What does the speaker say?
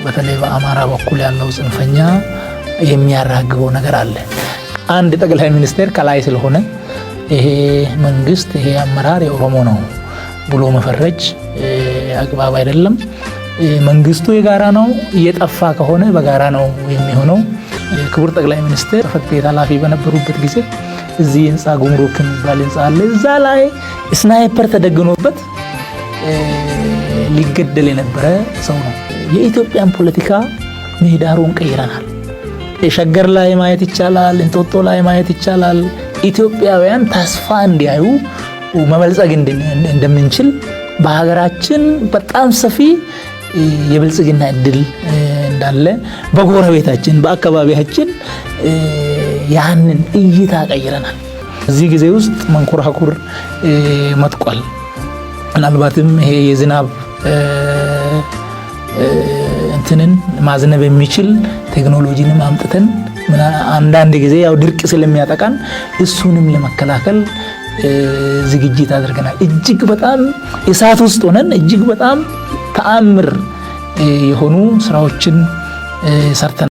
በተለይ በአማራ በኩል ያለው ጽንፈኛ የሚያራግበው ነገር አለ። አንድ ጠቅላይ ሚኒስቴር ከላይ ስለሆነ ይሄ መንግስት፣ ይሄ አመራር የኦሮሞ ነው ብሎ መፈረጅ አግባብ አይደለም። መንግስቱ የጋራ ነው። እየጠፋ ከሆነ በጋራ ነው የሚሆነው። ክቡር ጠቅላይ ሚኒስትር ጽሕፈት ቤት ኃላፊ በነበሩበት ጊዜ እዚህ ህንፃ፣ ጉምሩክ የሚባል ህንፃ አለ። እዛ ላይ sniper ተደግኖበት ሊገደል የነበረ ሰው ነው። የኢትዮጵያን ፖለቲካ ምህዳሩን ቀይረናል። የሸገር ላይ ማየት ይቻላል፣ እንጦጦ ላይ ማየት ይቻላል። ኢትዮጵያውያን ተስፋ እንዲያዩ፣ መበልጸግ እንደምንችል፣ በሀገራችን በጣም ሰፊ የብልጽግና እድል እንዳለ፣ በጎረቤታችን፣ በአካባቢያችን ያንን እይታ ቀይረናል። እዚህ ጊዜ ውስጥ መንኮራኩር መጥቋል። ምናልባትም ይሄ የዝናብ እንትንን ማዝነብ የሚችል ቴክኖሎጂንም አምጥተን አንዳንድ ጊዜ ያው ድርቅ ስለሚያጠቃን እሱንም ለመከላከል ዝግጅት አድርገናል። እጅግ በጣም እሳት ውስጥ ሆነን እጅግ በጣም ተአምር የሆኑ ስራዎችን ሰርተናል።